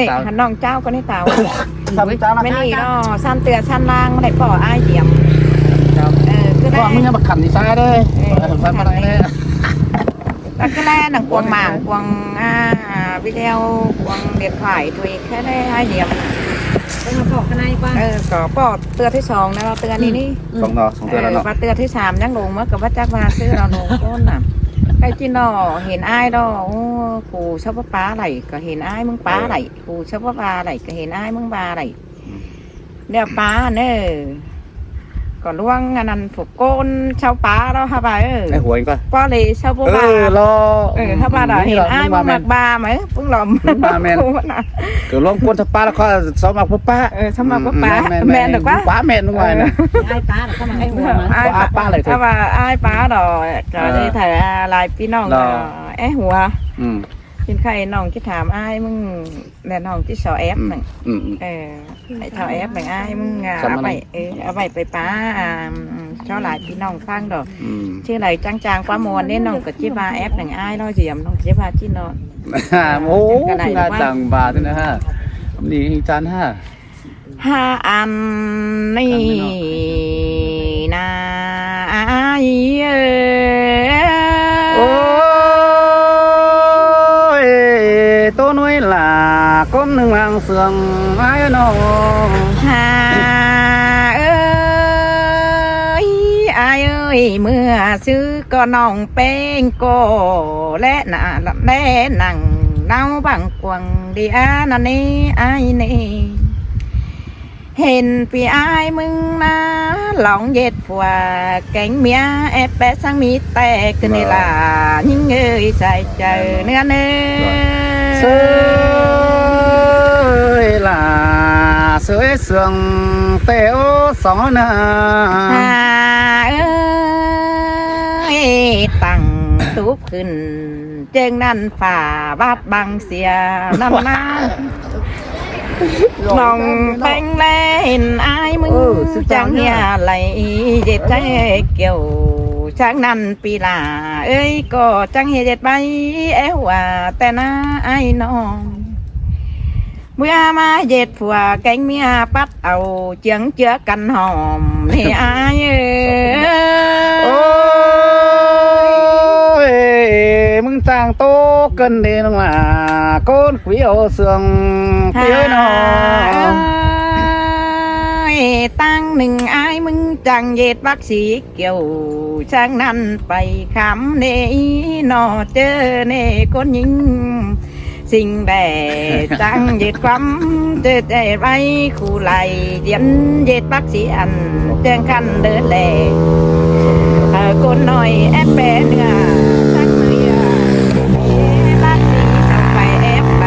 ເຈົ້າ ຄັນນ້ອງເຈົ້າກໍໃນເຕົາ ສາມເຈົ້ານະ ແມ່ນນີ້ເນາະ ສາມເທື່ອສາມນາງບໍ່ໄດ້ພໍອ້າຍດຽມ ເຈົ້າ ເອີ ຄື ເພາະວ່າ ໄດ້ ມັນຍັງບໍ່ຄັນນິສາຍເດ້ ເອີ ເອີ ຄັນ ກໍຄືແລນາງກວາງໝາງ ກວາງ ອ່າ ວິແລ້ວ ກວາງເດັດໄພ ທຸຍ ແຄ່ໄດ້ອ້າຍດຽມ ເອີ ກໍພໍເທື່ອທີສອງນະ ເທື່ອນີ້ນີ້ ສອງເນາະ ສອງເທື່ອແລ້ວເນາະ ເອີ ວ່າເທື່ອທີສາມຍັງຫຼົງ ເມື່ອກໍວ່າຈັກວ່າຊື່ລາວໂນໂກນນະ ໄປຈີ່ໜໍ່ເຫັນອ້າຍດອກ ໂອ້ ກູຊາວປາປາໄຫຼ ກໍເຫັນອ້າຍມຶງປາໄຫຼ ເອີ ກູຊາວປາປາໄຫຼ ກໍເຫັນອ້າຍມຶງປາໄຫຼ ອືມ ແລ້ວປາເນີ ກໍລວງອັນນັ້ນ ພວກໂກນຊາວປາເນາະ ຫາວ່າ ເອີ ໄອ້ຫວຍກໍ ປາເລຊາວປາ ເອີ ເນາະ ເອີ ຫາວ່າ ອືມ ເຫັນອ້າຍມຶງມັກບາໄໝ ປຶ້ງຫຼອມ ບາແມ່ນ ກໍລວງໂກນຊາວປາ ແລ້ວກໍຊາວມັກປາ ເອີ ສຳລັບ ອືມ ປາ ອືມ ແມ່ນ ແມ່ນ ແມ່ນ ແມ່ນດອກວ່າ ປາແມ່ນ ເອີ ວ່ານະ ອ້າຍປາ ກໍມາໃຫ້ຫົວ ອ້າຍປາ ປາ ປາເລີຍ ຖ້າວ່າອ້າຍປາດອກ ກໍ ເອີ ໄດ້ຖ່າຍຫຼາຍພີ່ນ້ອງ ເນາະ ເອີ ແອຫົວ ອືມ ເຫັນໃຄນ້ອງຈະຖາມອ້າຍມຶງ ແລະ ນ້ອງທີ່ຊໍແອບ ອືມ ນັ້ນ ອືມ ອືມ ເອີ ໃຫ້ຊໍແອບ ແບ່ງອ້າຍມຶງ ອ່າ ເອົາໄວ້ ເອີ ເອົາໄວ້ໄປປາ ອ່າ ຊໍຫຼາຍພີ່ນ້ອງຟັງດອກ ອືມ ຊື່ໃດຈັ່ງຈາງຄວາມມ່ວນເດ້ ນ້ອງກໍຈິວ່າແອບແບ່ງອ້າຍເນາະ ຢຽມ ນ້ອງຈິວ່າຈິເນາະ ໂອ້ ງານຈັງບາດນີ້ນະ ນີ້ຈັນຮະ ຫາອັນນີ້ນາອ້າຍເອີຍ ໂອ້ຍ ໂຕນ້ອຍຫຼ້າ ກົ້ມໜຶ່ງວາງເຊື່ອງອ້າຍນ້ອງ ຫາເອີຍ ອ້າຍເອີຍ ເມື່ອຊື່ກໍນ້ອງແປ້ງກໍ ແລະນະ ແລະນັ່ງເນົາບັງກວາງ ດີອານະເນ ອ້າຍເນ ເຫັນພີ່ອ້າຍມຶງນາ ລອງເຢັດຜົວແກງເມຍ ແອບແປະຊ່າງມີແຕ່ຄືນນີ້ລະ ຍິງເອີຍ ໃສ່ໃຈເນື້ອເນີ ເຊີຍລະ ເຊີຍເຊື່ອງແຕ່ໂອສອງນາ ຫາເອີຍ ຕັ້ງຕູບຂຶ້ນ ເຈີງນັ້ນຝາບາດບັງເສຍນຳໜ້າ ນ້ອງແປ້ງແລເຫັນອ້າຍມຶງ ເອີ ຈັ່ງເຮຍໄຫຼເຈັບໃຈກ່ຽວ ຈັ່ງນັ້ນປີຫຼ້າເອີຍ ກໍຈັ່ງເຮເຈັດໃບແອວວ່າແຕ່ໜ້າອ້າຍນ້ອງ ເມື່ອມາເຈັດຜົວແກງເມຍປັດເອົາ ເຈືອງເຈືອກັນຫອມເນອ້າຍເອີຍ ໂອ້ຍ ມຶງຈ້າງໂຕເກີນເດນ້ອງຫຼ້າ ໂກນກຸຍເອົາເຊື່ອງເຕີຍນ້ອງ ເອີຍ ຕັ້ງໜຶ່ງອ້າຍມຶງຈັ່ງເຢັດບັກສີ ກ່ຽວຊ່າງນັ້ນໄປຄຳເນ ນອເຈີເນ ຄົນຍິງ ສິ່ງແບຈັ່ງເຢັດຄວາມເຈີໃຈໄວ້ ຄູ່ໄຫຼດຽນເຢັດປັກສີອັນ ເຈີງຄັນເດີແລ ເອີ ຄົນນ້ອຍແອບແປເໜືອ ສັກເໜືອ ເອ ປັກສີເຂົ້າໄປແອບໄປ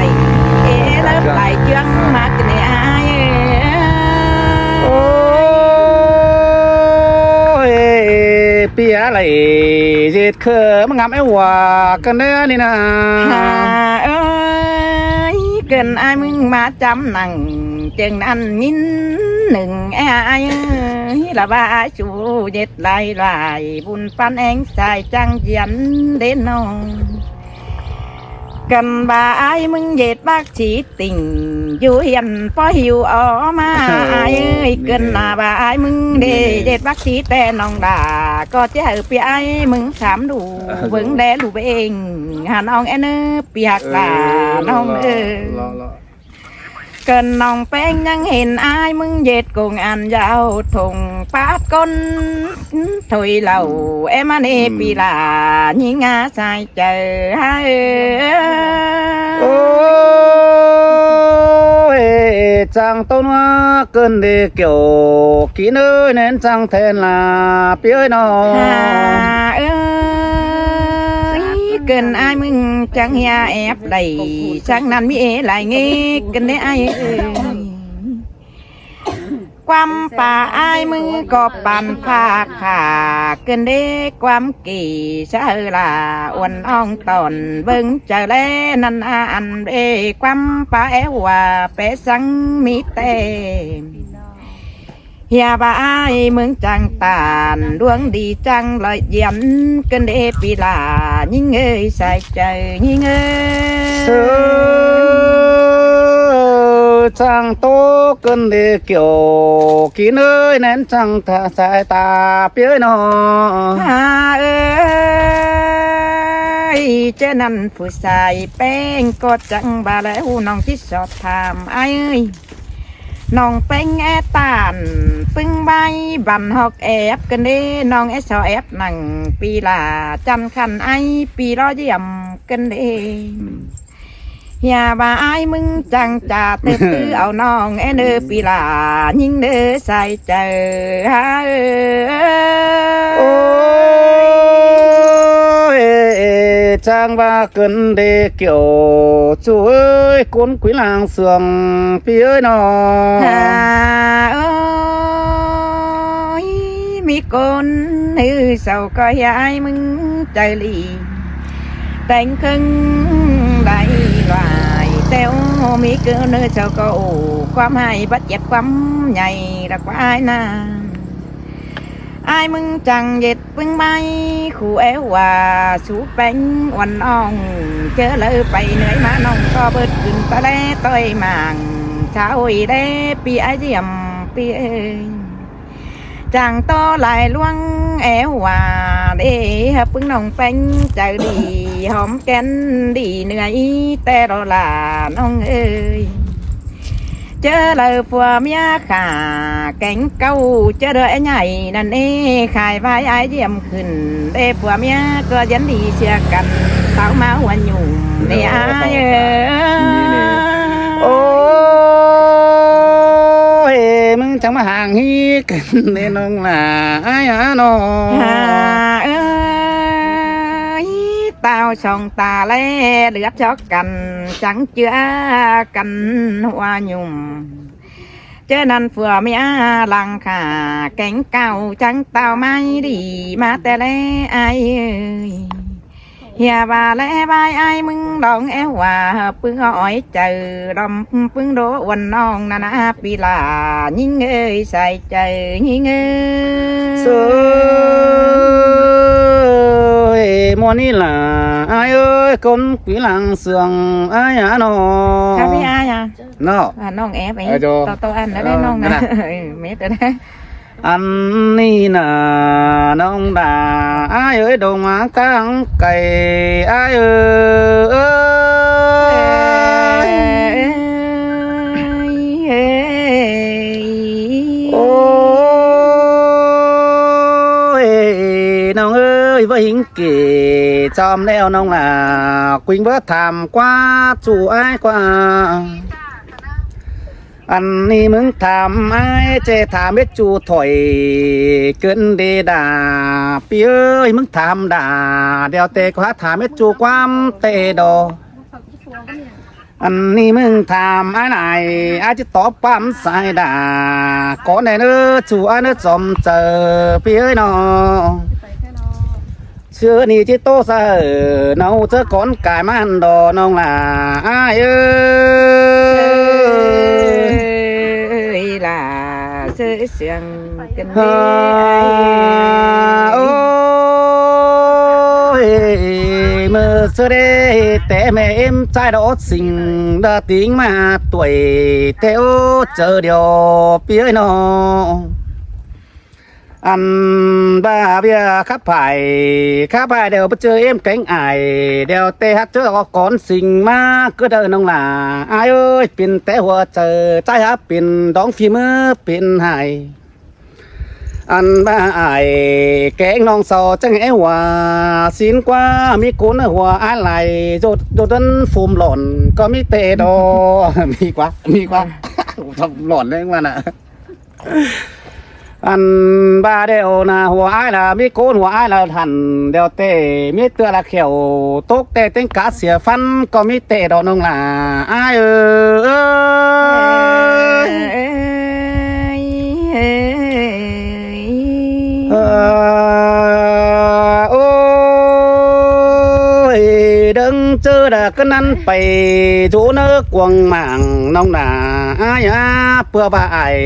ເອ ເລີບໄຫຼເຈືອງມາກເນອາຍ ໂອ້ ຍ ເປຍໄຫຼເຈັດເຄີມງາມແອວວ່າກັນເດີນີ້ນາ ຫາເອີຍ ເກີນອ້າຍມຶງມາຈຳນັ່ງ ເຈີງນັ້ນຍິນໜຶ່ງແອອ້າຍເອີຍ ລະວ່າອ້າຍຊູເຈັດຫຼາຍໆ ບຸນປັນແອງສາຍຈັງຢຽນເດນ້ອງ ກັນວ່າອ້າຍມຶງເຢັດບັກສີຕິ່ງ ຢູ່ຮຽນພໍຫິວອອກມາ ເອີຍ ອ້າຍເອີຍ ເກີນໜ້າວ່າອ້າຍມຶງເດ ເອີ ເຢັດບັກສີແຕ່ນ້ອງດາ ກໍຈະໃຫ້ເປຍອ້າຍມຶງຖາມດູ ເອີ ເບິ່ງແດ່ລູເບັງ ຫານ້ອງແອເນີ ເປຍກາ ເອີ ນ້ອງເອີຍ ເກີນນ້ອງແປ້ງຍັງເຫັນອ້າຍມຶງເຢັດກົງອັນຍາວຖົງປາດກົ້ນ ຖົຍເຫຼົ່າ ອືມ ແອມາເນ ອືມ ປີລາຍິງອາສາຍເຈີ ໂອ້ຍ ຈາງຕົ້ນວ່າເກີນເດກ່ຽວ ກີເນີແໜນຈັງແທນລາ ປີເອີຍນ້ອງ ຫາເອີຍ ເກີນອ້າຍມຶງຈັງເຮຍແອບໄດ້ ຈັງນັ້ນມີເອຫຼາຍເງກກັນເດອ້າຍເອີຍ ຄວາມປາອ້າຍມືກໍປານຟ້າຂາ ເກີນເດຄວາມກີສາເອີລາ ອວນອ່ອງຕອນເບິ່ງເຈົ້າແລນັ້ນອາອັນເດ ຄວາມປາແອວວ່າແປສັງມີແຕ່ ເຮຍວ່າອ້າຍເມືອງຈັງຕານ ດວງດີຈັງລອຍຢຽນ ເກີນເດປີລາ ຍິງເອີຍສາຍໃຈຍິງເອີຍ ຊ່າງໂຕເກີນເດກ່ຽວ ກິນເອີຍແໜ້ນຈັ່ງຕາສາຍຕາເປີ້ຍເນາະ ຫາເອີຍ ເຈົ້ານັ້ນຜູ້ຊາຍແປ້ງກໍຈັ່ງວ່າແລ້ວ ນ້ອງຊິສອບຖາມອ້າຍເອີຍ ນ້ອງແປ້ງແອຕານ ປຶ້ງໃບບັນຮອກແອບກັນເດ ນ້ອງແອຊອແອບນັ່ງປີລາຈັນຄັນໄອ ປີລໍຢ້ຽມກັນເດ. ອືມ ຢ່າວ່າອ້າຍມຶງຈັງຈາເຕີບຕື້ເອົານ້ອງແອເດີປີຫຼ້າຍິງເດີໃສ່ໃຈ ໂອ້ຍ ຊ່າງວ່າເກີນເດກ່ຽວ ຈູເອີຍ ຄົນກຸຍລາງເຊື່ອງ ປີເອີຍນ້ອງ ຫາເອີຍ ມີຄົນເຮີເຊົາກໍຢາຍມຶງໃຈຫຼີ ແຕ່ງເຄິ່ງໄດ້ຫຼາຍແຕ່ວ ມີເກີນເຮີເຊົາກໍໂອ້ ຄວາມໃຫ້ບາດເຈັບຄວາມໃຫຍ່ລະກວ່າອ້າຍນາ ອ້າຍມຶງຈັ່ງເຢັດປຶ້ງໃບ ຄູແອວວ່າ ຊູແປ້ງອ່ອນອ່ອງ ເຈີເລີໄປເໜືອຍມານ້ອງກໍເບິດຂຶ້ນຕະແລຕ່ອຍໝາງ ຊາໂອຍແລປີອາຢ້ຽມປີເອີຍ ຈ້າງຕໍ່ຫຼາຍຫຼວງແອວວ່າເດ້ ປຶ້ງນ້ອງແປ້ງໃຈດີ ຫອມແກ້ນດີເໜືອຍແຕ່ລໍຫຼ້ານ້ອງເອີຍ ເຈີເລີຜົວເມຍຂ້າແກງເກົ່າ ເຈີເລີອ້າຍໃຫຍ່ນັ້ນເອ ຂາຍວາຍອ້າຍຢ້ຽມຂຶ້ນເດ້ ຜົວເມຍກໍຢັນດີເສຍກັນ ເຕົາມາຫົວຫຍຸ້ມເດ້ອ້າຍເອີຍ ໂອ້ຍ ມຶງຈັ່ງມາຫາງຮີກັນເດ້ນ້ອງຫຼ້າ ອ້າຍຫານ້ອງ ຫາເອີຍ ຕາວສອງຕາແລເລືອດຊອກກັນ ຈັງເຈືອກັນຫົວຫຍຸ້ມ ເຈີນັ້ນຜົວເມຍຫຼັງຂ້າແກງເກົ່າ ຈັງເຕົ້າໄມ້ດີມາແຕ່ແລອ້າຍເອີຍ ເຮຍວ່າແລວວາຍອ້າຍມຶງດອງແອວວ່າ ປຶ້ງອ້ອຍໃຈດອມປຶ້ງໂດອວນນ້ອງນານາປີຫຼ້າຍິງເອີຍໃສ່ໃຈຍິງເອີຍ ໂອ້ຍ ໝໍນີ້ຫຼ້າອ້າຍເອີຍ ຄົນປີຫຼັງເຊື່ອງອ້າຍຫານ້ອງ ຫາພີ່ອ້າຍຫາ ເນາະ ອ່າ ນ້ອງແອບ ເອີ ໂຕ ໂຕ ອັນນັ້ນແຫຼະ ເອີ ນ້ອງນະ ເອີ ເມັດ ອັນນີ້ນະ ນ້ອງດາ ອ້າຍເອີຍ ດົງມາກາງໄກ ອ້າຍເອີຍ ເອີຍ ເອີຍ ໂອ້ຍ ນ້ອງເອີຍ ວ່າຫິງເກ ຊອມແລ້ວນ້ອງຫຼ້າ ກຸຍເບີຖາມກວ່າ ສູ່ອ້າຍກວ່າ ອັນນີ້ມຶງຖາມອ້າຍ ເຈຖາມເຮັດຈູຖອຍ ເກີນເດດາ ປີເອີຍ ມຶງຖາມດາ ດຽວເຕກໍຫາຖາມເຮັດຈູຄວາມເຕດອ ອັນນີ້ມຶງຖາມອ້າຍຫຼາຍ ອ້າຍຈະຕອບຄວາມສາຍດາ ຂໍແດ່ເດີ ຊູອ້າຍເດີ ສອມເຈີ ປີເອີຍນ້ອງ ເຊື່ອນີ້ຈິໂຕສະເຫີ ເນົາເຈີກ່ອນກາຍມາຫັ້ນດອ ນ້ອງຫຼ້າ ອ້າຍເອີຍ ເອີຍ ຫຼ້າເຊີເຊື່ອງກັນເດ ໂອ້ຍ ເມີເຊີເດ ແຕ່ແມ່ເອັມຊາຍດອກ ສິ່ງດາຕິງມາຕົວຍ ແຕ່ໂອເຈີດຽວ ປີເອີຍນ້ອງ ອັນບາເວຍຄັບພາຍ ຄັບພາຍ ດຽວໄປເຈີເອັມແກງອາຍ ດຽວແຕ່ຮັກເຈີອອກກ່ອນ ສິ່ງມາເກີດເດີນ້ອງຫຼ້າ ອາຍເອີຍ ປິ່ນແຕ່ຫົວໃຈ ໃຈຫາປິ່ນ ດອງຝີມືປິ່ນໃຫ້ ອັນບາອາຍ ແກງນ້ອງເຊົາ ຈັ່ງໃຫ້ວ່າ ສິນກວ່າ ມີກູນຫົວອາຍໄຫຼ ໂດດ ໂດດເດີນຟຸມຫຼອນ ກໍມີແຕ່ດອ ມີກວ່າ ມີກວ່າ ຫຼອນແຮງວ່ານະ. ອັນວ່າແລ້ວນະ ຫົວອ້າຍລະມີໂກນ ຫົວອ້າຍລະທັນ ແລ້ວແຕ່ມີເທື່ອລະແຂ້ວ ຕົກແຕ່ເຕັງກາເສຍຟັນ ກໍມີແຕ່ດອກນ້ອງຫຼ້າ ອ້າຍເອີຍ ເອີຍ ເອີຍ ເອີຍ ເອີຍ ໂອ້ຍ ເດີງເຈີດາກະນັ້ນໄປ ໂຈເນີກວາງໝາງນ້ອງຫຼ້າ ອ້າຍອາ ເພື່ອວ່າອ້າຍ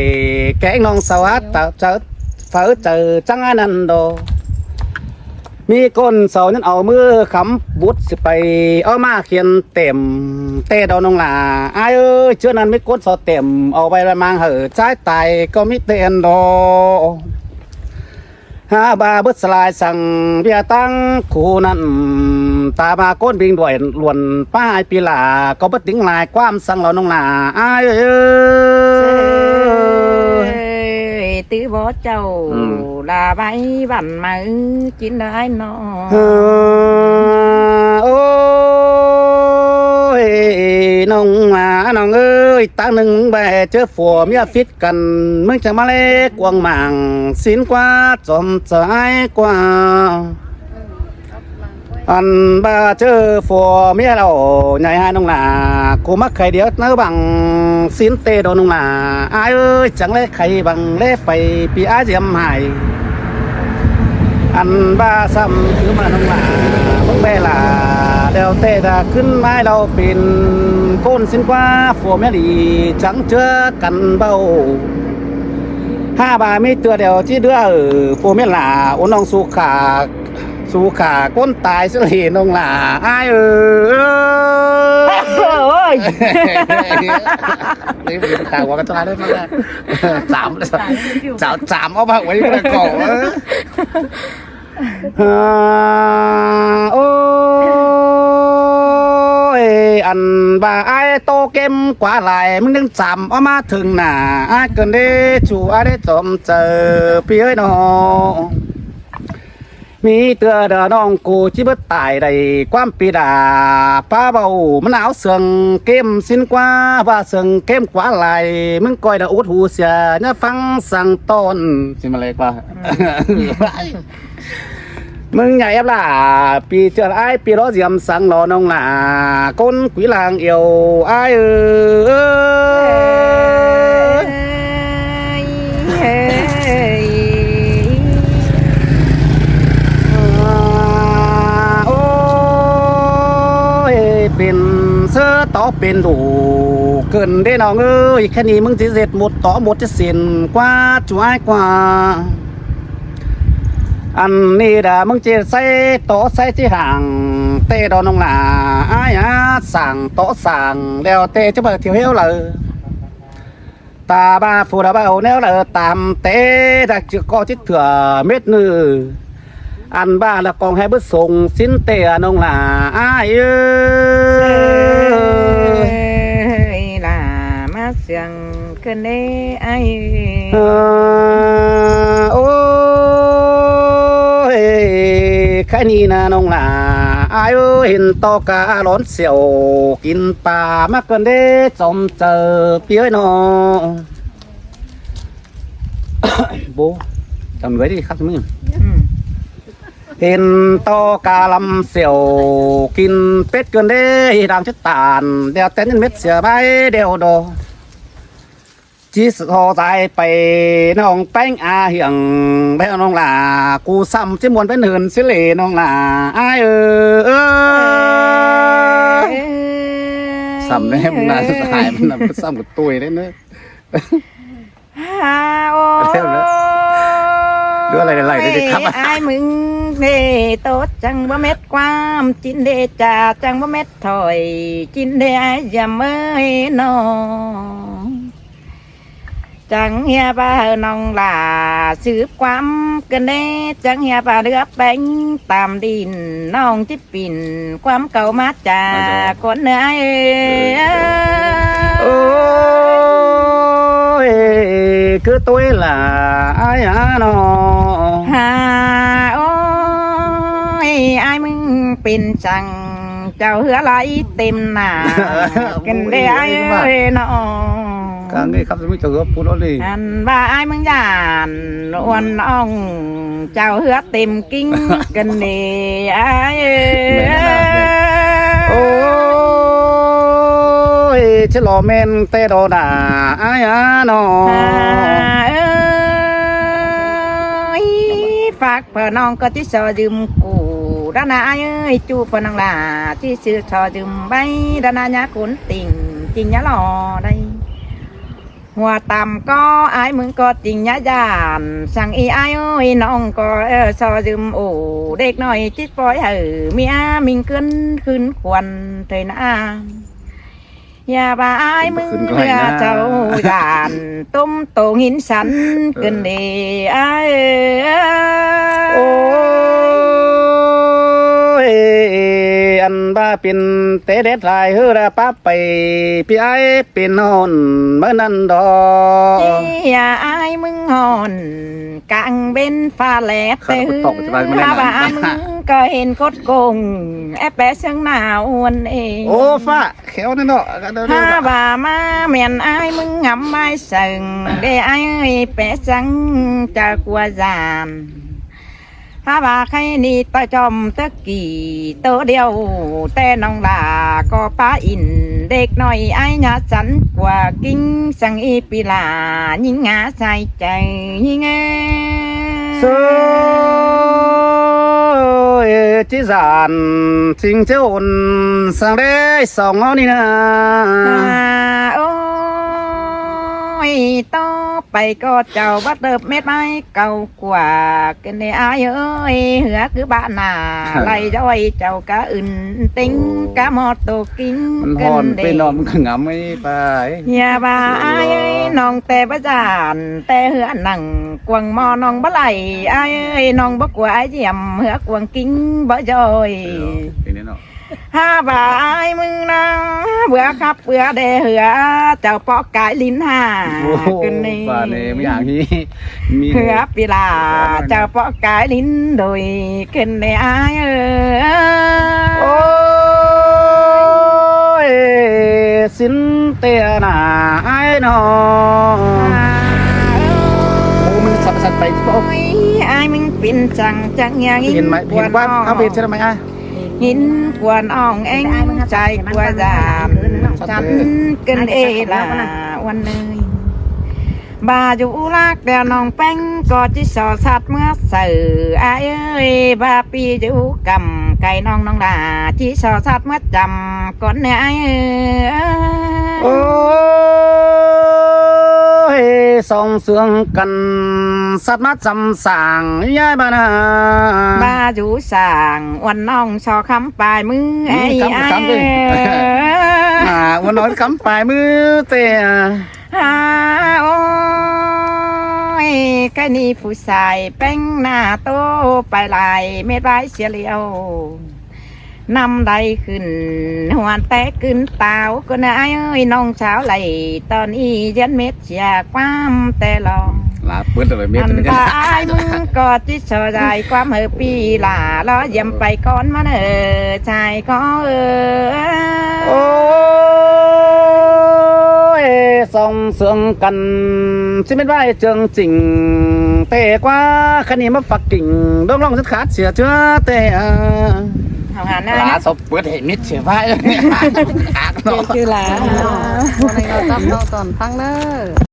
ແກງນ້ອງສາວ ເຈີ ເຈີ ເຝົ້າເຈີຈັ່ງອັນນັ້ນດອກ ມີຄົນເຊົານັ້ນເອົາມືຄ້ຳບຸດ ຊິໄປເອົາມາຂຽນເຕັມແຕ່ດອກນ້ອງຫຼ້າ ອ້າຍເອີຍ. ເທື່ອນັ້ນມີຄົນເຊົາເຕັມເອົາໄວ້ລະມັງ ໃຫ້ຊາຍຕາຍກໍມີແຕ່ອັນດອກ. ຫາວ່າເບິດສະຫຼາຍສັງເວຍຕັ້ງຄູ່ນັ້ນ ຕາມາຄົນວິງດ້ວຍລ້ວນ ປ້າອ້າຍປີຫຼ້າ ກໍບໍ່ຕິງຫຼາຍຄວາມສັງເຫຼົ່ານ້ອງຫຼ້າ ອ້າຍເອີຍ. ເອີຍ ຕື້ບໍ່ເຈົ້າ ອືມ ລາໄວ້ວັນມາ ກິນໄດ້ເນາະ. ເອີ ໂອ້ຍ ນ້ອງຫຼ້າ ນ້ອງເອີຍ ຕາໜຶ່ງແບເຈີຜົວເມຍຜິດ ກັນ ມຶງຈັ່ງມາເລກວາງໝາງ ສິນກວ່າຈອມຈາຍກວ່າ ອັນວ່າເຈີຜົວເມຍເຫຼົ່າໃຫຍ່ຫານ້ອງຫຼ້າ ກູມາໄຂ່ດຽວເນີບັງ ສິນເຕດອກນ້ອງຫຼ້າ ອ້າຍເອີຍ ຈັ່ງແລໄຂ່ບັງແລໄຟປີອາຍຢຽມຫາຍ ອັນວ່າຊ້ຳຄືມານ້ອງຫຼ້າ ເບິ່ງແບຫຼ້າ ແລ້ວແຕ່ດາຂຶ້ນມາເຮົາເປັນຄົນສິນກວ່າ ຜົວເມຍດີ ຈັ່ງເຈື່ອກັນເວົ້າ ຫາວ່າມີເທື່ອດຽວທີ່ເດືອ ເອີ ຜົວເມຍຫຼ້າ ໂອ້ ນ້ອງສຸຂາ ສຸຂາຄົນຕາຍຊິເລີຍນ້ອງຫຼ້າ ອ້າຍເອີຍ. ໂອ້ຍ ນີ້ເປັນຕາຫົວກັນຕົວເລີຍ ສາມ ສາມ ສາມ ເອົາມາໄວ້ແລ້ວກໍ ເອີ ອາ ໂອ້ຍ ອັນວ່າອ້າຍໂຕເກັມກວ່າຫຼາຍ ມຶງຈັ່ງຈຳເອົາມາເຖິງໜ້າ ອ້າຍເກີນເດ້ ຊູອ້າຍໄດ້ຈອມເຈີ ພີ່ເອີຍນ້ອງ ມີເທື່ອດຽວນ້ອງກູຊິເບິດຕາຍໄດ້ ຄວາມປີດາ ປ້າເວົ້າມັນເອົາເຊື່ອງເກັມສິນກວ່າ ວ່າເຊື່ອງເກັມກວ່າຫຼາຍ ມຶງກ້ອຍດາອຸດຫູເສຍ ຢ່າຟັງສັ່ງຕອນ ຊິມາເລກວ່າ ອືມ ມຶງໃຫຍ່ແອບຫຼ້າ ປີເທື່ອອ້າຍ ປີລໍຢຽມສັງລໍນ້ອງຫຼ້າ ຄົນກຸຍລາງອຽວ ອ້າຍເອີຍ. ໂອ້ຍ ເປັນເສືອຕໍ່ເປັນດູເກີນເດ້ນ້ອງເອີຍ ແຄ່ນີ້ມຶງຊິເສັດໝົດຕໍ່ໝົດຈະເສັ້ນກວ່າຈວາຍກວ່າ ອັນນີ້ດາ ມຶງເຈໃສ່ໂຕໃສ່ທີ່ຫ່າງ ແຕ່ດອກນ້ອງຫຼ້າ ອ້າຍອາ ສ້າງໂຕສ້າງ ແລ້ວແຕ່ຈະເປີດທ່ຽວເຮວເລີ ຕາບາຜູ້ດາເວົ້າແນວເລີ ຕາມແຕ່ດາຈະກໍຈິດເທື່ອເມັດໜຶ່ງ ອັນບາລະກອງໃຫ້ເບິດສົງ ສິນແຕ່ອະນ້ອງຫຼ້າ ອ້າຍເອີຍ ເອີຍ ຫຼ້າມາເຊື່ອງ ເກີນເດ້ອ້າຍ ເອີ ໂອ້ຍ ໄຄນີ້ນະນ້ອງຫຼ້າ ອ້າຍເອີຍ ເຫັນຕໍ່ກາຫຼອນສ່ຽວ ກິນປາມາເກີນເດ້ ຈອມເຈີ ພີ່ເອີຍນ້ອງ ໂບ ຈຳໄວ້ເດ້ຄັບມື ອືມ ເຫັນຕໍ່ກາລຳສ່ຽວ ກິນເປັດເກີນເດ້ ດາງຈະຕານ ແລ້ວແຕ່ເນັ້ນເມັດເສຍໄວ້ ແລ້ວດອກ ຈີ່ຊໍສາຍໄປ ນ້ອງແປ້ງອາຫຽງ ແລ້ວນ້ອງຫຼ້າ ກູຊ້ຳຊິມ່ວນເປັນເຫີນຊິເລນ້ອງຫຼ້າ ອ້າຍເອີຍ ເອີຍ ຊ້ຳແນ່ ມັນໜ້າສະຫາຍ ມັນນະ ຊ້ຳກັບຕຸ້ຍເດ້ເນີ ຫາ ໂອ້ຍ ເລື່ອງອະໄລໄລ່ໄດ້ຄັບ ອ້າຍມຶງເດ້ ໂຕດຈັ່ງບໍ່ແມ່ນຄວາມ ຈິນເດຈາ ຈັ່ງບໍ່ແມ່ນຖອຍ ຈິນເດອ້າຍຢາເມີຍນ້ອງ ຈັ່ງເຮຍວ່ານ້ອງຫຼ້າ ສືບຄວາມກັນເດ້ ຈັ່ງເຮຍວ່າເຫຼືອແປ້ງຕາມດິນ ນ້ອງຈິ ປິ່ນຄວາມເກົ່າມາຈາກ ມາຈາກ ຄົນເໜືອເອີຍ ເອີ ໂອ້ຍ ຄືຕົວເອງລະອ້າຍອານ້ອງ ຫາ ໂອ້ຍ ອ້າຍມຶງເປັນຈັ່ງ ເຈົ້າເຮືອໄຫຼເຕັມໜ້າ ເອີ ກັນເດ້ ໂອ້ຍ ອ້າຍເອີຍ ເອີຍ ນ້ອງ ກາງນີ້ຄັບ ມີເຈົ້າເຮືອພຸ້ນເອົານີ້ ອັນວ່າອ້າຍມຶງຢ້ານ ອວນອ່ອງ ເຈົ້າເຮືອເຕັມກິ່ງກັນເດ້ອ້າຍເອີຍ ແມ່ນຂະໜາດເດ້ ໂອ້ຍ ຈະຫຼໍ່ແມ່ນແຕ່ດອກໜ້າອ້າຍອານ້ອງ ເອີຍ ຝາກພໍ່ນ້ອງກໍຊິສໍຢືມກູດານະອ້າຍເອີຍ ຈູ່ພໍ່ນ້ອງຫຼ້າ ຊິຊື້ສໍຢືມໄວ້ດານະຍາຄົນຕິ່ງ ຈິງຍາຫຼໍ່ໄດ້ ຫົວຕ່ຳກໍອາຍມຶງກໍຈິງຍາຢ້ານ ສັງອີອາຍເອີຍ ນ້ອງກໍເອີຊໍຢືມໂອ ເດັກນ້ອຍຈິດປ່ອຍໃຫ້ເມຍມິງເກີນຄືນຄວັນເທີຍນາ ຢ່າວ່າອາຍມຶງເຫຼືອເຈົ້າຢ້ານ ຕົ້ມໂຕງຫີນສັນເກີນເດອາຍເອີ. ໂອ້ຍ ອັນວ່າເປັນແຕ່ແດດຫຼາຍເຮີລະປະໄປ ພີ່ອ້າຍເປັນຮ້ອນເໝິນັ້ນດອກ ຢ່າອາຍມຶງຮ້ອນ ກາງເວັນຟ້າແລດແຕ່ຫື ຖ້າວ່າອາຍມຶງກໍເຫັນກົດກົງ ແອບແປເຊິ່ງໜາວອວນເອ. ໂອ້ ຟ້າແຂວນັ້ນເນາະ ຖ້າວ່າມາແມ່ນອາຍມຶງງຳໄມ້ເຊິ່ງ ເດອາຍເອີຍ ແປເຊິ່ງຈະກົວຢ້ານ ຖ້າວ່າໃຄນີ້ຕາຈອມຕະກີ້ໂຕດຽວ ແຕ່ນ້ອງຫຼ້າກໍປາອິນ ເດັກນ້ອຍອາຍຍາສັນກວ່າກິ່ງ ສັງອີປີຫຼ້າຍິງຫາໃສ່ໃຈຍິງເອີ. ໂຊຍ ຈິສານ ຊິງເຈົ້າອົນສັງເດສອງເຮົານີ້ນາ ໂອ້ຍ ຕໍ່ໄປກໍເຈົ້າບັດເດີບເມັດໄມ້ເກົ່າ ກວ່າເກີນເດອາຍເອີຍ ເຮືອຄືບານາ ໄລ່ຍ້ອຍເຈົ້າກະອຶນຕິງ ກະມອດໂຕກິງ ມັນຮ້ອນເກີນເດ ໄປເນາະ ມັນກະງຳໄອ້ປາຍ ຢ່າວ່າອາຍເອີຍ ນ້ອງແຕ່ບໍ່ຢ້ານ ແຕ່ເຮືອນັ່ງກວາງໝໍ້ ນ້ອງບໍ່ໄລ່ອາຍເອີຍ ນ້ອງບໍ່ກົວອາຍຢ້ຽມ ເຮືອກວາງກິງບໍ່ຍ້ອຍ ເອີ ເປັນແນວເນາະ. ຖ້າວ່າອາຍມຶງນາ ເບືອຄັບເບືອແດ່ເຮືອ ເຈົ້າເປາະກາຍລິນຫາ ໂອ້ໂຫ ເກີນນີ້ ບາດນີ້ມີຫຍັງນີ້ ມີເຮືອປີລາ ເຈົ້າເປາະກາຍລິນໂດຍ ເກີນແດ່ອາຍເອີຍ. ໂອ້ຍ ສິນເຕອະນາອາຍນ້ອງ ໂອ້ ມັນສັບສັບໄປ ໂອ້ຍ ອາຍມຶງເປັນຈັ່ງຈັງຫຍັງ ເຫັນໄໝ ເຫັນວ່າເຮົາເຮັດໃຊ່ໄໝອາຍ? ຫີນກວນອ່ອງແອງ ໃຈກົວຢ້ານ ສັນເກີນເອລາ ອວນເອີຍ ບາຢູ່ລາກແລ້ວນ້ອງແປ້ງ ກໍຈິສໍສັດເມືອໃສ່ ອາຍເອີຍ ບາປີຢູ່ກຳ ໄກ່ນ້ອງນ້ອງຫຼ້າ ຈິສໍສັດເມືອຈຳ ກ່ອນແນ່ອາຍເອີຍ. ໂອ້ຍ ສອງເຊື່ອງກັນ ສັດມາຈຳສາງ ຍາຍບານາ ບາຢູ່ສາງ ອວນນ້ອງຊໍຄຳປາຍມື ອືມ ເອີຍ ຄຳ ຄຳເດ້ ເອີຍ ອ່າ ອວນນ້ອງຄຳປາຍມືເຕ ອ່າ ໂອ້ຍ ກະນີ້ຜູ້ຊາຍແປ້ງໜ້າໂຕ ໄປຫຼາຍເມັດວາຍເສຍແລ້ວ ນ້ຳໄຫຼຂຶ້ນ ຫົວແຕກຂຶ້ນຕາວ ກໍນາຍເອີຍ ນ້ອງສາວໄຫຼ ຕອນນີ້ຢ້ານເມັດ ເສຍຄວາມແຕ່ລອງ ລາເປີດເລີຍເມັດ ອັນວ່າອາຍມຶງກໍຈິດສໍຢາຍຄວາມເຮີປີຫຼ້າ ລໍຢ້ຽມໄປກ່ອນມາເນີ ຊາຍກໍເອີຍ. ໂອ້ຍ ສອງເຊື່ອງກັນ ຊິແມ່ນວ່າເຈີງຈິງ ແຕ່ກວ່າຄັນນີ້ມາຝັກກິ່ງ ດອກລອງຈະຂາດເສຍເທື່ອແຕ່ ເຮົາຫາໜ້າ ລາ ເນາະ ສົບເປີດໃຫ້ມິດເສຍໄວ້ ເນາະ ຄືລາ ເນາະ ຕອນຟັງເດີ.